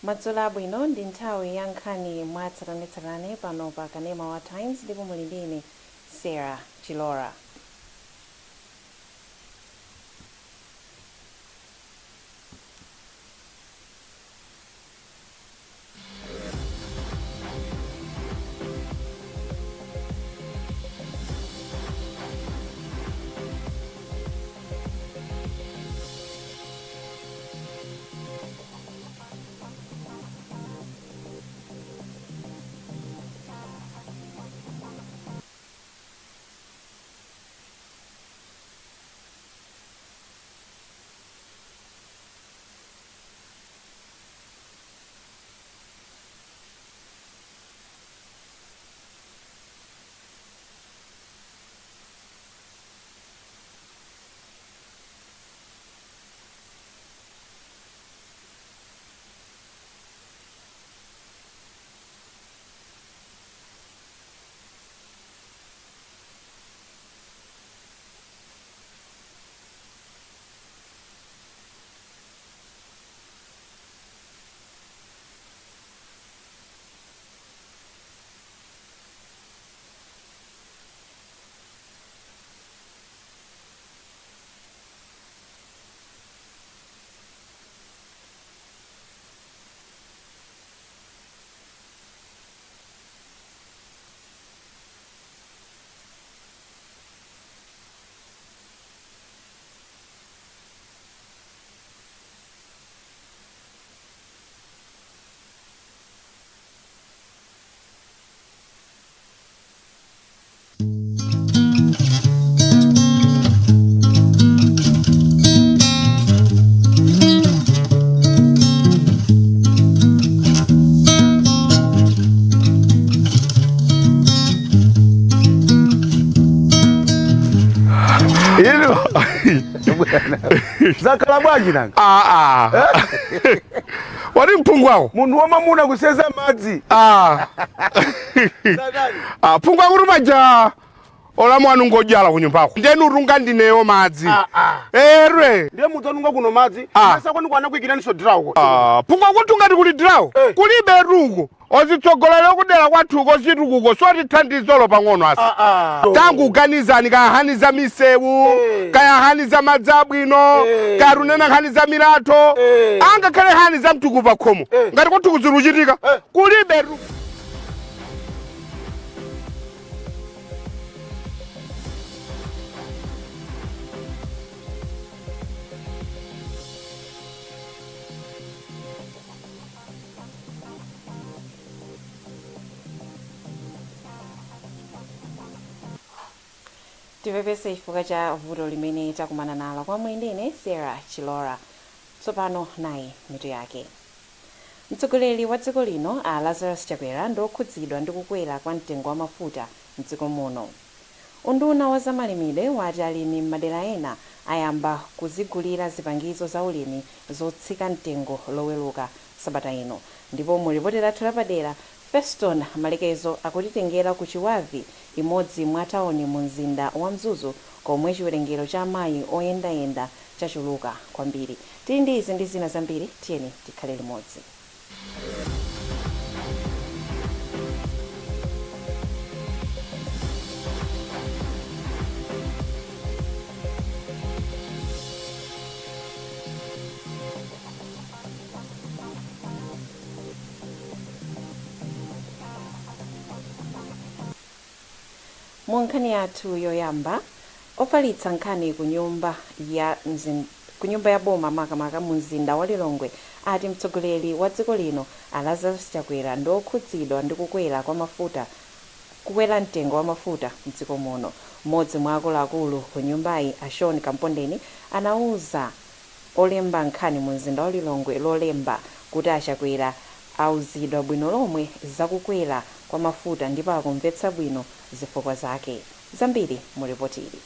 Madzulo abwino, ndi nthawi ya nkhani mwatsatanetsatane pano pa kanema wa Times ndipo muli ndi ine Sarah Chilora. Inu zakhala bwanji nanga? Ah, ah. Wati mphungu wako? Munthu wamamuna kuseza madzi. Ah. Zadani. Ah, phungu akuti paja olamu anu ngodyala kunyumbako. Ndenu utunga ndineyo madzi. Ah, ah. Erwe. Ndiye mudzanunga kuno madzi. Ah. Masa kwanu kwanakuikiraninso drawo. Ah, phungu akuti ungati kuli drawo. Eh. Kulibe ruko. Ozitsogolera kudera kwathuko chitukuko sotithandizolo pang'ono asi. Ah, ah. Tangoganizani kaya nkhani za misewu, Eh. kaya nkhani za madzi abwino, Eh. kaya tunena nkhani za milatho, Eh. angakhale nkhani za mtukuko pakhomo. Eh. Ngati kwathuku zikuchitika, Eh. kulibe ru. Tipepese chifukwa cha vuto limene takumana nalo. Kwa muli ndine Sarah Chilora. Tsopano nayi mitu yake. Mtsogoleri wa dziko lino a Lazarus Chakwera ndi okhudzidwa ndi kukwera kwa mtengo wa mafuta mdziko muno. Unduna wa zamalimidwe wati alimi m'madera ena ayamba kuzigulira zipangizo za ulimi zotsika mtengo Loweruka sabata ino. Ndipo mu ripoti lathu lapadera, Feston Malekezo akutitengera ku Chiwavi, imodzi mwa tauni mu mzinda wa Mzuzu komwe chiwerengero cha amayi oyendayenda chachuluka kwambiri. Tili ndi izi ndi zina zambiri, tiyeni tikhale limodzi. Mu nkhani yathu yoyamba, ofalitsa nkhani ku nyumba ya boma makamaka mu mzinda wa Lilongwe ati mtsogoleri wa dziko lino a Lazarus Chakwera ndi okhudzidwa ndi kukwera kwa mafuta kukwera mtengo wa mafuta mdziko muno. Mmodzi mwa akuluakulu ku nyumbayi a Sean Kampondeni anauza olemba nkhani mu mzinda wa Lilongwe Lolemba kuti a Chakwera auzidwa bwino lomwe za kukwera kwa mafuta ndipo akumvetsa bwino zifukwa zake. Zambiri mu ripoti ili.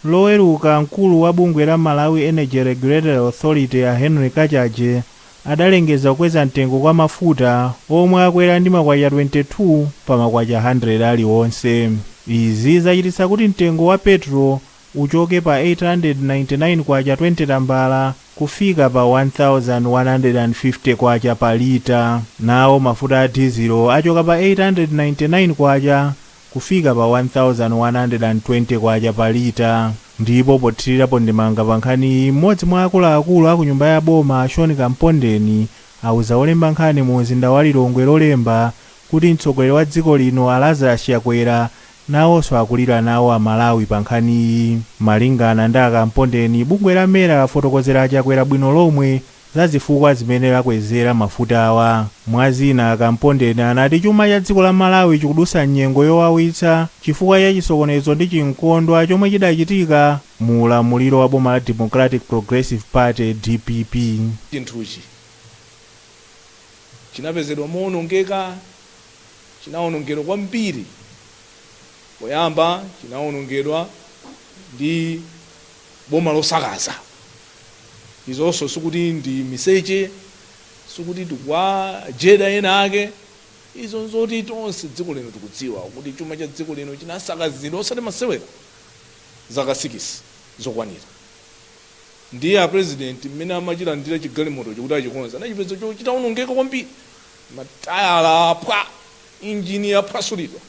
Loweruka mkulu wa bungwe la Malawi Energy Regulatory Authority a Henry Kachaje adalengeza kukweza mtengo kwa mafuta omwe akwera ndi makwacha 22 pa makwacha 100 aliwonse. Izi zachititsa kuti mtengo wa petrol Uchoke pa 899 kwacha 20 tambala kufika pa 1150 kwacha pa lita. Nawo mafuta a dizilo achoka pa 899 kwacha kufika pa 1120 kwacha pa lita. Ndipo pothirirapo ndemanga pa nkhaniyi, mmodzi mwa akuluakulu aku nyumba ya boma, Sean Kampondeni, auza olemba nkhani mu mzinda wa Lilongwe Lolemba kuti mtsogoleri wa dziko lino, a Lazarus Chakwera, nawonso akulira nawo Amalawi pa nkhaniyi. Malingana ndi aKampondeni, bungwe la MERA lafotokozera aChakwera bwino lomwe za zifukwa zimene lakwezera mafutawa. Mwazina, aKampondeni anati chuma cha dziko la Malawi chikudusa nyengo yowawitsa chifukwa cha chisokonezo ndi chinkondwa chomwe chidachitika mu ulamuliro wa boma la Democratic Progressive Party, DPP. Chinthuchi chinapezedwa mowonongeka, chinawonongedwa kwambiri. Poyamba chinawonongedwa ndi boma losakaza. Izonso sikuti ndi miseche, sikuti tikuwajeda ena ake. Izo nzoti tonse dziko lino tikudziwa kuti chuma cha dziko lino chinasakazidwa osati masewera zaka 6 zokwanira. Ndiye a President mmene amachilandira chigalimoto chikuti achikonza, anachipeza cho chitawonongeka kwambiri, matayala aphwa, injini yaphwasulidwa.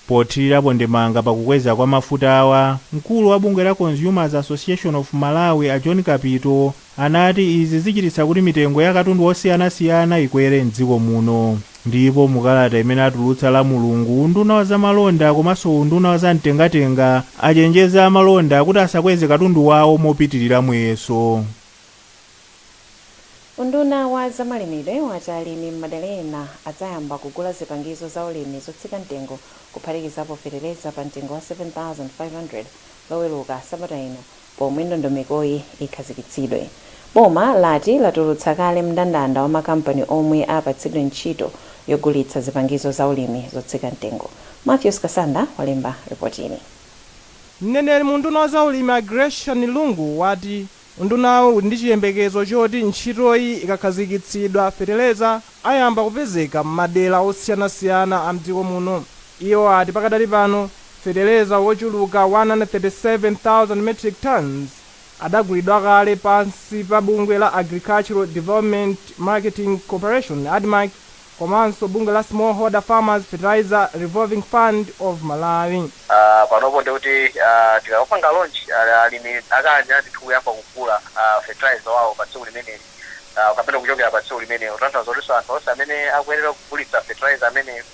Pothirirapo ndemanga pakukweza kwa mafuta awa, mkulu wa bungwe la Consumers Association of Malawi, a John Kapito, anati izi zichititsa kuti mitengo ya katundu osiyanasiyana ikwere mdziko muno. Ndipo mukalata imene atulutsa la Mulungu, unduna wa zamalonda komanso unduna wa zamtengatenga achenjeza amalonda kuti asakweze katundu wawo mopitirira muyeso. Unduna wa zamalimidwe wati alimi m'madera ena adzayamba kugula zipangizo za ulimi zotsika mtengo, kuphatikizapo fetereza, pa mtengo wa 7500 Loweruka sabata ino, pomwe ndondomekoyi ikhazikitsidwe. Boma lati latulutsa kale mndandanda wa makampani omwe apatsidwe ntchito yogulitsa zipangizo za ulimi zotsika mtengo. Matthews Kasanda walemba ripotini. Mneneri mu unduna wa zaulimi, a Gresham Lungu, wati undunawu uli ndi chiyembekezo choti ntchitoyi ikakhazikitsidwa, feteleza ayamba kupezeka m'madera osiyanasiyana a mdziko muno. Iwo ati pakadali pano feteleza wochuluka 137,000 metric tons adagulidwa kale pansi pa bungwe la Agricultural Development Marketing Corporation, ADMARC, komanso bungwe la Smallholder Farmers Fertilizer Revolving Fund of Malawi. Panopo ndikuti tikapanga launch, alimi akalandira ndithu kuyamba kugula fertilizer wawo pa tsiku limeneli kapena kuchokera pa tsiku limenelo, kutanthauza kutinso anthu onse amene akuyenera kugulitsa fertilizer ameneyo,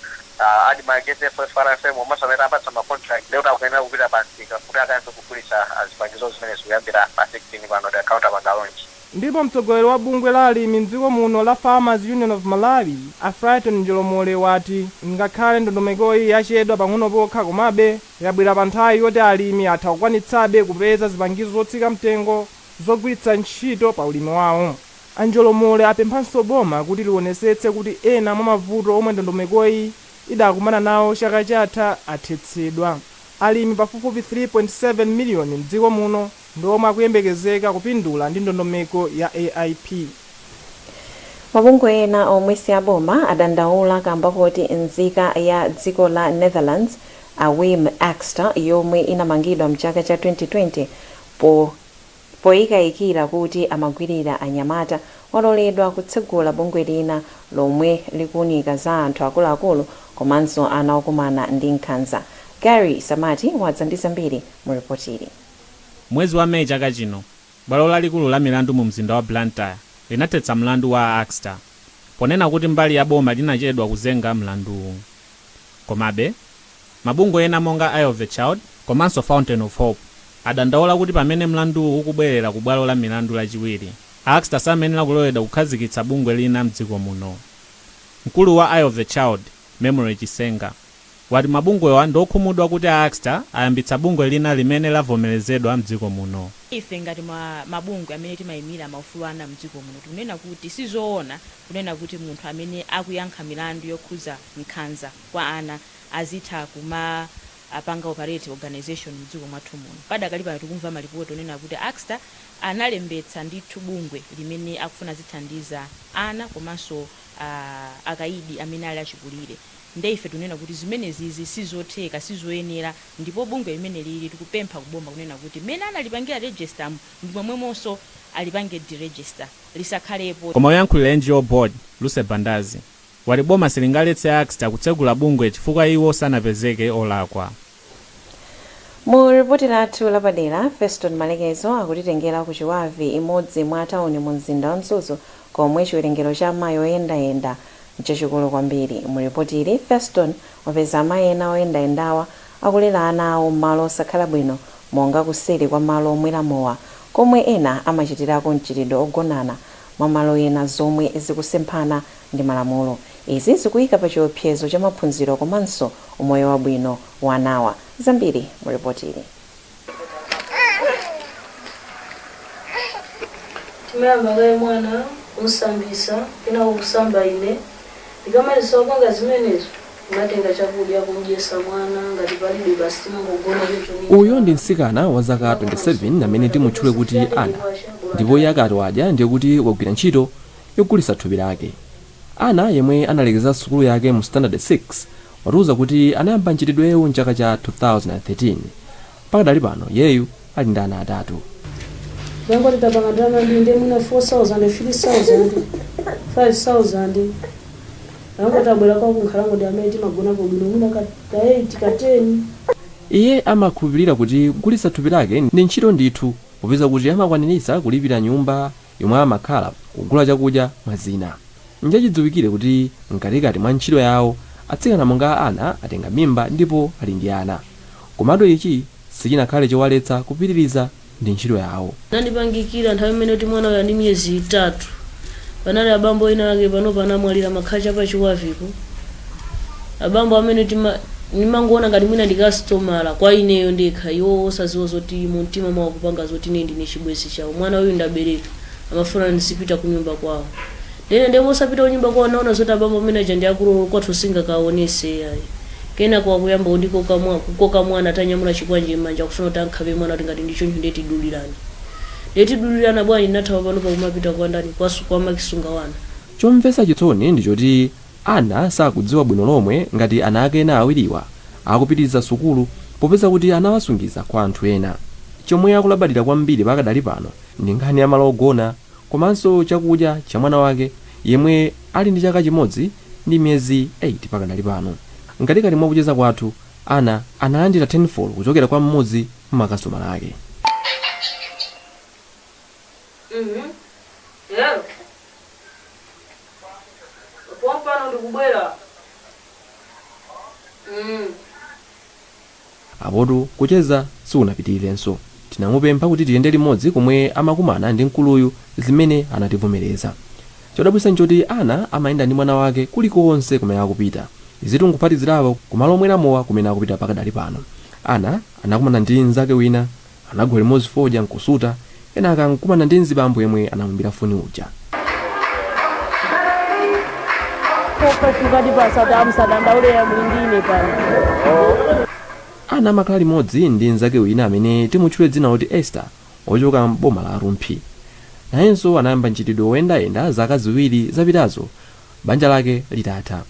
ADMARC, SFFRFM, komanso amene apatsa ma contract, ndikuti akuyenera kupita pa msika kuti akayambe kugulitsa zipangizo zimenezi kuyambira pa 16 pano tikakhala tapanga launch. Ndipo mtsogoleri wa bungwe la alimi mdziko muno la Farmers Union of Malawi, a Frighton Njolomole, wati ngakhale ndondomekoyi yachedwa pang'ono pokha, komabe yabwera pa nthawi yoti alimi atha kukwanitsabe kupeza zipangizo zotsika mtengo zogwiritsa ntchito pa ulimi wawo. Anjolomole apemphanso boma kuti lionesetse kuti ena mwa mavuto omwe ndondomekoyi idakumana nawo chaka chatha athetsedwa. Alimi pafupifupi 3.7 miliyoni mdziko muno ndi omwe akuyembekezeka kupindula ndi ndondomeko ya AIP. Mabungwe ena omwe si aboma adandaula kamba koti nzika ya dziko la Netherlands, a Wim Akster, yomwe inamangidwa mchaka cha 2020 poyikayikira kuti amagwirira anyamata, waloledwa kutsegula bungwe lina lomwe likuunika za anthu akuluakulu komanso ana okumana ndi nkhanza. Gary Samati wadza ndi zambiri mu ripotili. Mwezi wa Meyi chaka chino, bwalo lalikulu la milandu mu mzinda wa Blantyre linathetsa mlandu wa Akster ponena kuti mbali ya boma linachedwa kuzenga mlanduwu. Komabe mabungwe ena monga Eye of the Child komanso Fountain of Hope adandaula kuti pamene mlanduwu ukubwerera ku bwalo la milandu lachiwiri, Akster samayenera kuloledwa kukhazikitsa bungwe lina mdziko muno. Mkulu wa Eye of the Child, Memory Chisenga, wati mabungwewa ndiokhumudwa kuti a Akster ayambitsa bungwe lina limene lavomerezedwa mdziko muno. Ife ngati mabungwe amene timayimira maufulu ana mdziko muno tikunena kuti sizoona kunena kuti munthu amene akuyankha milandu yokhudza nkhanza kwa ana azitha kuma apanga operate organization mdziko mwathu muno. Padakali pano tikumva malipoti onena kuti Akster analembetsa ndithu bungwe limene akufuna zithandiza ana komanso akaidi amene ali achikulire. Nde ife tunena kuti zimenezizi sizotheka, sizoyenera, ndipo bungwe limene lili tikupempha kuboma kunena kuti mmene analipangira register ndi momwemonso alipange deregister, lisakhalepo. Koma oyankhulira NGO Board, Lucy Bandazi, wati boma silingaletse Axta kutsegula bungwe chifukwa iwo sanapezeke olakwa. Mu ripoti lathu lapadera, Feston Malekezo akutitengera ku Chiwavi, imodzi mwa tawuni mu mzinda wa Mzuzu, komwe chiwerengero cha amayi oyendayenda nchachikulu kwambiri. Mu ripotili, Feston wapeza amayi ena oyendayendawa akulera ana awo m'malo osakhala bwino, monga kuseri kwa malo omwera mowa, komwe ena amachitirako mchitidwe ogonana mwa malo ena, zomwe zikusemphana ndi malamulo. Izi zikuyika pa chiopsezo cha maphunziro komanso umoyo wabwino wa anawa. Zambiri mu ripotili. Timayamba kaye mwana kumsambisa, kenako kusamba ine. Ndikamaliza kupanga zimenezo, ndimatenga chakudya kumdyesa mwana. Ngati palibe, basi timangogona choncho. Uyu ndi mtsikana wa zaka 27 amene timutchule kuti Ana, ndipo iye akati wadya ndiye kuti wagwira ntchito yogulitsa thupi lake. Ana, yemwe analekeza sukulu yake mu standard 6, watiuza kuti anayamba mchitidwewu mchaka cha 2013. Pakadali pano iyeyu ali ndi ana atatu. Yango titapanga ndalama ndi mwina 4000, 3000, 5000. Yango tabwera kwa kunkhalango ndi amene timagonapo bwino, mwina ka 8, ka 10. Iye amakhulupirira kuti kugulitsa thupi lake ndi ntchito ndithu, popeza kuti amakwaniritsa kulipira nyumba yomwe amakhala, kugula chakudya, mwa zina. Nchachidziwikire kuti mkatikati mwa ntchito yawo, atsikana monga Ana atenga mimba ndipo ali ndi ana, komatu ichi sichinakhale chowaletsa kupitiriza ndi ntchito yawo. Nandipangikira nthawi imene kuti mwana uyu ndi miyezi 3. Panali abambo ena ake, pano panamwalira, makhala pa Chiwavipo. Abambo amene nimangoona ngati mwina ndi kastomala kwa ineyo ndekha, iwo osaziwa zoti mu mtima mwawo kupanga zoti ine ndine chibwenzi chawo. Mwana uyu ndabereka, amafuna ndizipita kunyumba kwawo. Ndene ndemo osapita kunyumba kwawo, naona zoti abambo amene aja ndi akulu, kwathu singakaonese yayi. Kenako akuyamba kundikoka kukoka mwana, atanyamula chikwanje m'manja, akufuna kuti ankhape mwana, kuti ngati ndichoncho ndetidulirani, ndetidulirana bwanji. Ndinathawa pano pakumapita kwa ndani, kwa makisunga wana. Chomvetsa chisoni ndi choti Ana sakudziwa bwino lomwe ngati ana ake ena awiriwa akupitiriza sukulu, popeza kuti anawasungiza kwa anthu ena. Chomwe akulabadira kwambiri pakadali pano ndi nkhani ya malo ogona komanso chakudya cha mwana wake yemwe ali ndi chaka chimodzi ndi miyezi 8 pakadali pano. Mkatikati mwa kucheza kwathu, Ana analandira 10 kuchokera kwa mmodzi mwa makasitomala ake. Hello. Pompano ndikubwera. Apotu kucheza sikunapitirirenso. Tinamupempha kuti tiyende limodzi komwe amakumana ndi mkuluyu, zimene anativomereza. Chodabwitsa nchoti Ana amayenda ndi mwana wake kulikonse kumene akupita, izitu nkuphatizirapo kumalo omwera mowa kumene akupita pakadali pano. Ana anakumana ndi mnzake wina, anagula limodzi fodya nkusuta, kenaka nkukumana ndi mzibambo yemwe anamuimbira foni uja. Ukati pasata musadandaule, muli ndine pano. Ana amakhala limodzi ndi mnzake wina amene timutchule dzina loti Esther, wochoka m'boma la Rumphi. Nayenso anayamba mchitidwe woyendayenda zaka 2 zapitazo banja lake litatha.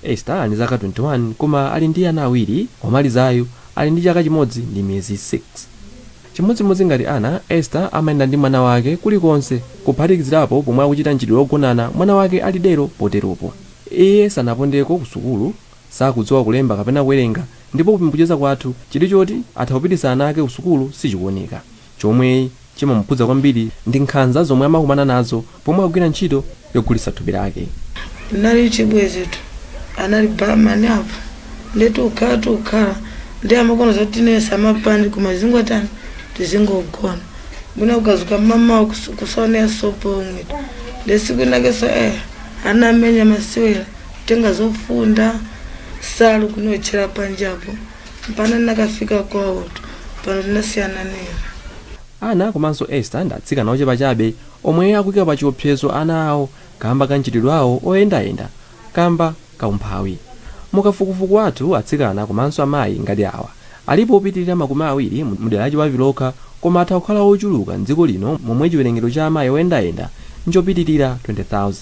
Esther ali ndi zaka 21 koma ali ndi ana awiri. Womalizayu ali ndi chaka chimodzi ndi miyezi 6. Chimodzimodzi ngati Ana, Esther amayenda ndi mwana wake kulikonse, kuphatikizirapo pomwe akuchita mchitidwe wogonana mwana wake ali dero poteropo. Iye sanapondeko ku sukulu, sakudziwa kulemba kapena kuwerenga, ndipo kucheza kwathu chili choti atha kupititsa ana ake ku sukulu sichikuoneka. Chomwe chimamukhudza kwambiri ndi nkhanza zomwe amakumana nazo pomwe akugwira ntchito yogulitsa thupi lake. Nali chibwezetu, anali barman apo, ndetu ukhala tukhala ndi amakona zoti tinesa amapani kumazingotani, tizingogona mwina ukazuka mamawa kusaonera sopo omwetu. Ndesiku inakeso anamenya masiwera, kutenga zofunda, salu, kunotchera panjapo mpana nakafika kwawotu. Pano tinasiyana nena. Ana komanso Esther ndi atsikana ochepa chabe omwe akuyika pa chiopsezo ana awo kamba ka mchitidwe awo oyendayenda kamba kaumphawi. Mukafukufuku wathu, atsikana komanso amayi ngati awa alipo opitirira 20 mudera la Chiwavi lokha, koma atha kukhala ochuluka mdziko lino momwe chiwerengero cha amayi oyendayenda nchopitirira 20,000.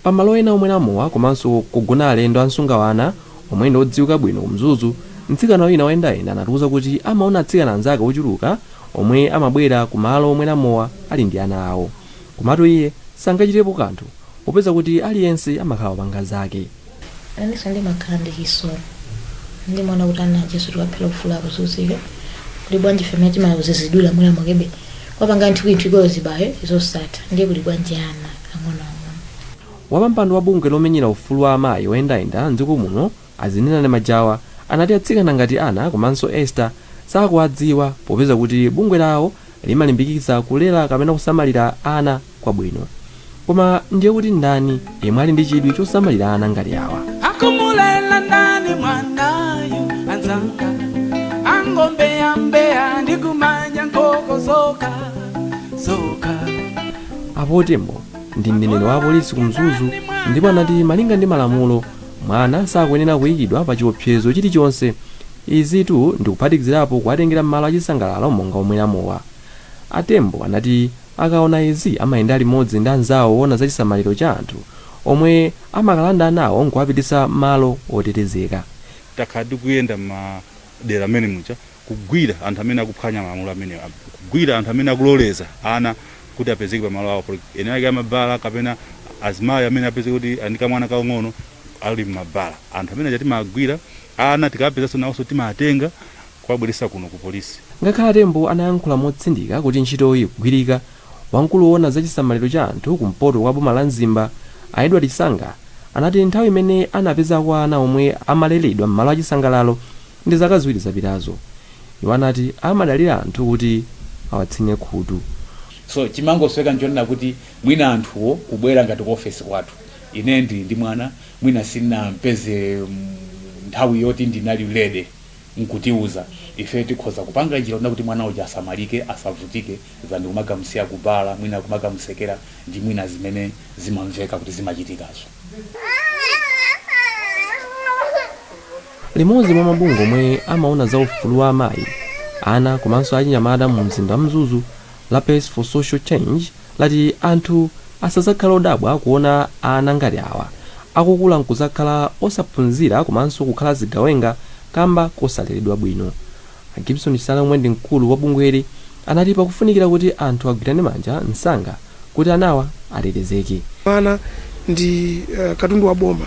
Pamalo ena omwera mowa komanso kugona alendo amsungawana Omwe ndi odziwika bwino ku Mzuzu. Mtsikana wina woyendayenda anatiwuza kuti amaona atsikana anzake ochuluka omwe amabwera ku malo omwera mowa ali ndi ana awo, komatu iye sangachitepo kanthu popeza kuti aliyense amakhala wapanga zake. Nanenso ndimakhala ndi chisoni, ndimaona kuti ana ajesu tiwaphera ufulu, akuzunzika kuti bwanji? Ife mene timazizidwira mwina mwakebe kwapanga nthwinthwi zibayo zosatha, ndiye kuti bwanji ana ang'onoang'ono? Wapampando wa bungwe lomenyera ufulu wa amayi oyendayenda mdziko muno, Azinenane Majawa, anati atsikana ngati Ana komanso Esther sakuwadziwa popeza kuti bungwe lawo limalimbikitsa kulera kapena kusamalira ana kwabwino. Koma ndiye kuti ndani yemwe ali ndi chidwi chosamalira ana ngati awa? Akumulela ndani mwanayu anzanga angombeyambeya ndikumanya nkoko zoka zoka. Apo Tembo ndi mneneri wa apolisi ku Mzuzu, ndipo anati malinga ndi malamulo, mwana sakuyenera kuyikidwa pa chiopsezo chilichonse. Izitu ndikuphatikizirapo kuwatengera m'malo achisangalalo monga omwera mowa. Atembo anati akaona izi amayenda limodzi ndi anzawo owona za chisamaliro cha anthu omwe amakalanda anawo nkuwapititsa malo otetezeka. Takhala tikuyenda m'madera amene muja kugwira anthu amene akuphwanya malamulo amene, kugwira anthu amene akuloleza ana kuti apezeke pamalo awo, ene ake amabala kapena azimayi amene apezeke kuti ali ndi kamwana kang'ono ali mmabala. Anthu amene aja timagwira, ana tikapezanso nawonso timatenga kuwabweretsa kuno ku polisi. Ngakhale Tembo anayankhula motsindika kuti ntchitoyi ikugwirika, wamkulu woona za chisamaliro cha anthu kumpoto kwa boma la Mzimba, a Edward Sanga, anati nthawi imene anapezako ana omwe amaleredwa m'malo achisangalalo ndi zaka 2 zapitazo. Iwo anati amadalira anthu kuti awatsine khutu. So chimangosweka nchonena kuti mwina anthuwo kubwera ngati ku ofesi kwathu, ine ndili ndi mwana, mwina sindinampeze nthawi yoti ndinali ready, nkutiuza ife, tikhoza kupanga njira yonena kuti mwana uja asamalike, asavutike, than kumakamusiya kubala, mwina kumakamusekera ndi mwina zimene zimamveka kuti zimachitikazo. Limodzi mwa mabungwe omwe amaona za ufulu wa amayi, ana komanso achinyamata mu mzinda wa Mzuzu, la Pace for Social Change, lati anthu asazakhale odabwa kuona ana ngati awa akukula nkuzakhala osaphunzira komanso kukhala zigawenga kamba kosaleredwa bwino. A Gibson Chisale, omwe ndi mkulu wa bungweli, anati pakufunikira kuti anthu agwirane manja msanga kuti anawa atetezeke. Mwana ndi katundu wa boma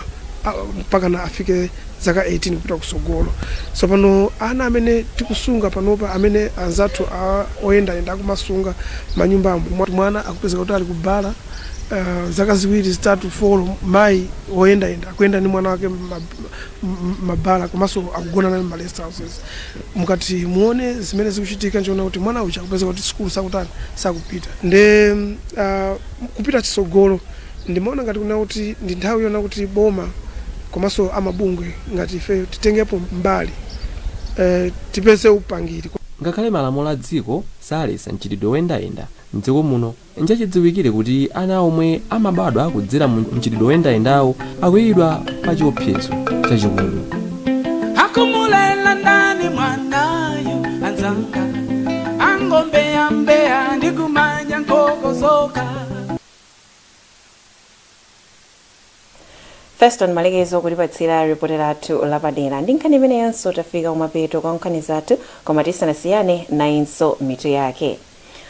mpaka afike zaka 18 kupita kusogolo. Tsopano ana amene tikusunga panopa, amene anzathu oyendayenda akumasunga manyumbamo, mwana akupezeka kuti ali kubala zaka 2, 3, 4, mayi woyendayenda akuyenda ndi mwana wake mabala komanso akugona naye ma rest houses. Mukati muone zimene zikuchitika, nchiona kuti mwana uja akupezeka kuti sukulu sakutani, sakupita. Nde kupita chitsogolo, ndimaona ngati kuna kuti ndi nthawi yona kuti boma komanso amabungwe ngati ife titengepo mbali, tipeze upangiri. Ngakhale malamulo a dziko saletsa mchitidwe woyendayenda mdziko muno, nchachidziwikire kuti ana omwe amabadwa kudzera mu mchitidwe woyendayendawo akuyikidwa pa chiopsezo chachikulu. Akumulela ndani mwanayu anzanga angombeyambeya ndikumanya nkoko zoka. Feston Malekezo kutipatsira ripoti lathu lapadera. Ndi nkhani imeneyonso tafika kumapeto kwa nkhani zathu, koma tisanasiyane, nayinso mitu yake.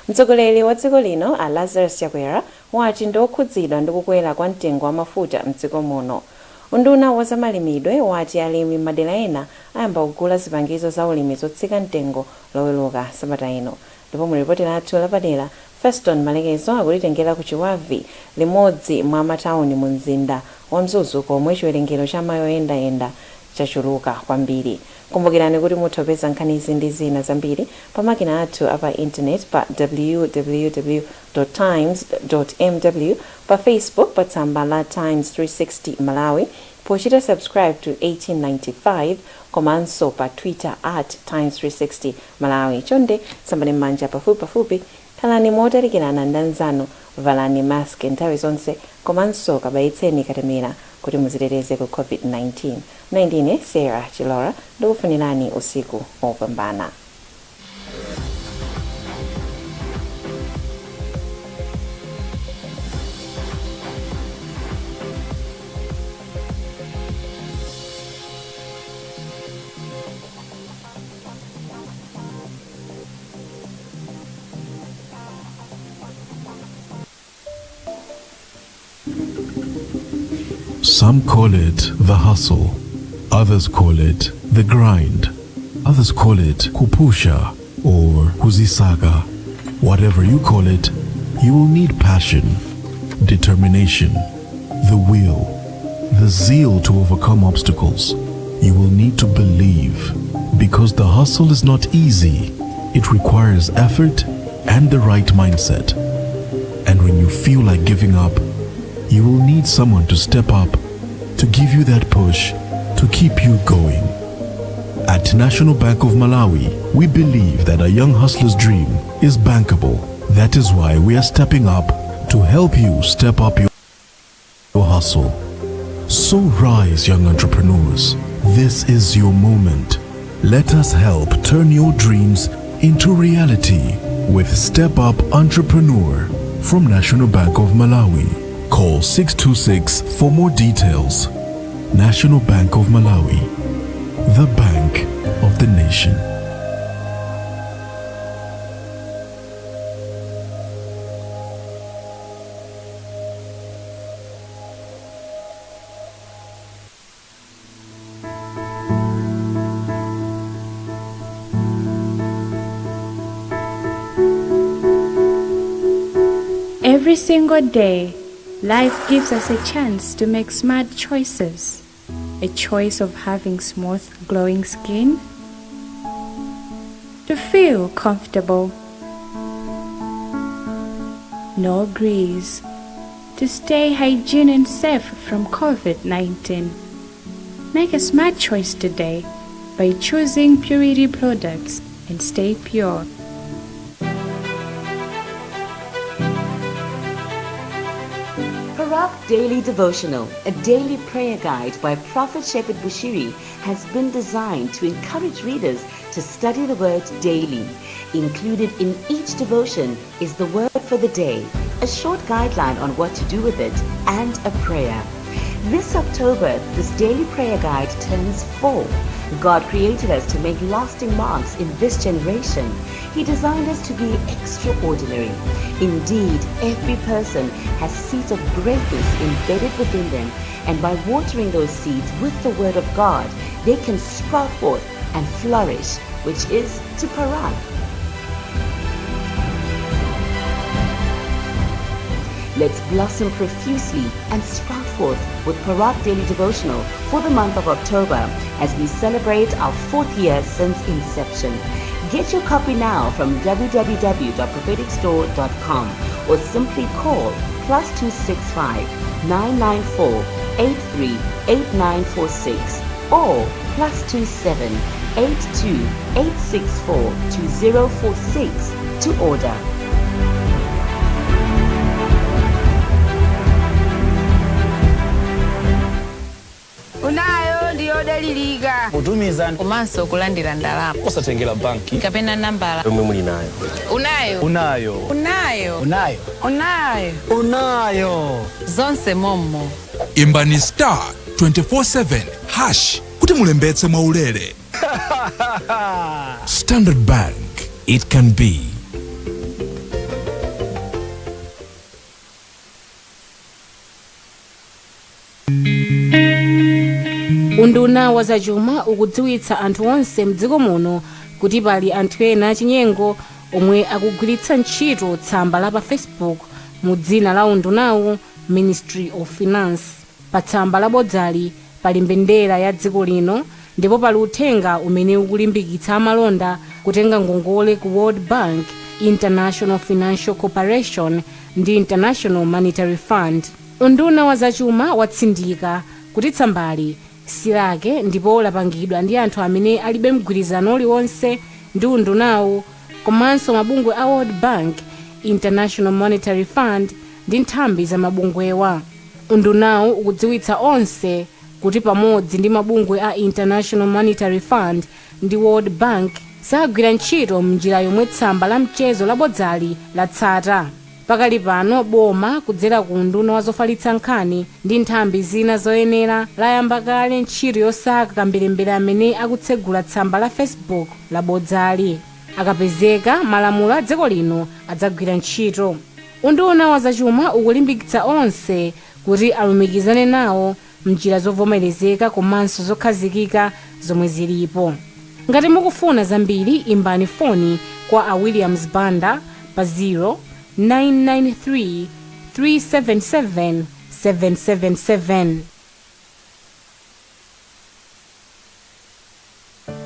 Mtsogoleri wa dziko lino a Lazarus Chakwera wati ndi okhudzidwa ndi kukwera kwa mtengo wa mafuta mdziko muno. Unduna wa zamalimidwe wati alimi m'madera ena ayamba kugula zipangizo za ulimi zotsika mtengo Loweruka sabata ino. Ndipo mu ripoti lathu lapadera, Feston Malekezo akutitengera ku Chiwavi, limodzi mwa matawuni mu mzinda wa Mzuzu komwe chiwerengero cha amayi oyendayenda chachuluka kwambiri. Kumbukirani kuti mutha kupeza nkhanizi ndi zina zambiri pa makina athu a pa intaneti pa www times mw, pa Facebook pa tsamba la Times 360 Malawi pochita subscribe to 1895, komanso pa Twitter at Times 360 Malawi. Chonde sambani m'manja pafupipafupi, khalani motalikirana ndi anzanu, valani mask nthawi zonse komanso kabayitseni katemera kuti muziteteze ku COVID-19. Mnali ndine Sarah Chilora, ndikufunirani usiku opambana. Some call it the hustle, others call it the grind, others call it kupusha or kuzisaka. Whatever you call it, you will need passion, determination, the will, the zeal to overcome obstacles. You will need to believe because the hustle is not easy. It requires effort and the right mindset. And when you feel like giving up, you will need someone to step up, to give you that push, to keep you going. At National Bank of Malawi, we believe that a young hustler's dream is bankable. That is why we are stepping up to help you step up your hustle. So rise, young entrepreneurs. This is your moment. Let us help turn your dreams into reality with Step Up Entrepreneur from National Bank of Malawi. Call 626 for more details. National Bank of Malawi, the bank of the nation. Every single day, life gives us a chance to make smart choices. A choice of having smooth, glowing skin, to feel comfortable, no grease, to stay hygiene and safe from COVID 19. Make a smart choice today by choosing Purity products and stay pure. Parak Daily Devotional, a daily prayer guide by Prophet Shepherd Bushiri, has been designed to encourage readers to study the Word daily. Included in each devotion is the word for the day, a short guideline on what to do with it, and a prayer. This October, this daily prayer guide turns 4. God created us to make lasting marks in this generation. He designed us to be extraordinary. Indeed, every person has seeds of greatness embedded within them, and by watering those seeds with the Word of God, they can sprout forth and flourish, which is to parak. Let's blossom profusely and sprout forth with Parak Daily Devotional for the month of October as we celebrate our fourth year since inception. Get your copy now from www.propheticstore.com or simply call +265 994 838946 or +27 82 864 2046 to order. Unayo ndiyodalirika. Kutumiza komanso kulandira ndalama osatengera banki kapena nambala yomwe muli nayo. Unayo. Unayo. Unayo. Unayo. Unayo. Unayo. Zonse mommo. Imbani star 247 hash kuti mulembetse mwaulere. Standard Bank, it can be. Unduna wa zachuma ukudziwitsa anthu onse mdziko muno kuti pali anthu ena achinyengo omwe akugwiritsa ntchito tsamba la pa Facebook mu dzina la undunawu, Ministry of Finance. Pa tsamba labodzali pali mbendera ya dziko lino ndipo pali uthenga umene ukulimbikitsa amalonda kutenga ngongole ku World Bank, International Financial Corporation ndi International Monetary Fund. Unduna wa zachuma watsindika kuti tsambali silake ndipo lapangidwa ndi anthu amene alibe mgwirizano uliwonse ndi undunawu komanso mabungwe a World Bank, International Monetary Fund ndi nthambi za mabungwewa. Undunawu ukudziwitsa onse kuti pamodzi ndi mabungwe a International Monetary Fund ndi World Bank sagwira ntchito mnjira yomwe tsamba la mchezo labodzali latsata. Pakali pano boma kudzera ku unduna wa zofalitsa nkhani ndi nthambi zina zoyenera layamba kale ntchito yosaka kamberembere amene akutsegula tsamba la Facebook labodzali. Akapezeka, malamulo a dziko lino adzagwira ntchito. Unduna wa zachuma ukulimbikitsa onse kuti alumikizane nawo. mnjira zovomerezeka komanso zokhazikika zomwe zilipo. Ngati mukufuna zambiri, imbani foni kwa a Williams Banda pa 0 993 377 777.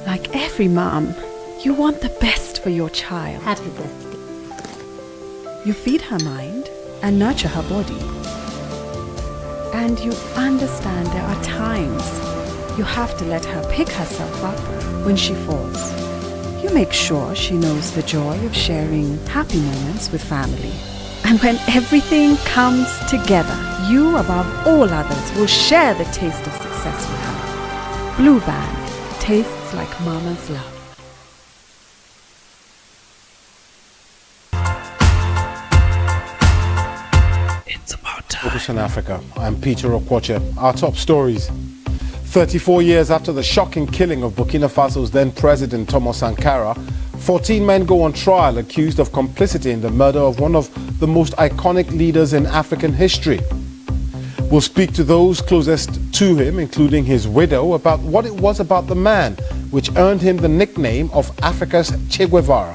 Like every mom, you want the best for your child. Happy birthday. You feed her mind and nurture her body. And you understand there are times you have to let her pick herself up when she falls. You make sure she knows the joy of sharing happy moments with family. And when everything comes together, you above all others will share the taste of success with her. Blue Band tastes like mama's love. It's about time. Focus on Africa. I'm Peter Okwoche. Our top stories. 34 years after the shocking killing of Burkina Faso's then president Thomas Sankara, 14 men go on trial accused of complicity in the murder of one of the most iconic leaders in African history. We'll speak to those closest to him, including his widow, about what it was about the man which earned him the nickname of Africa's Che Guevara.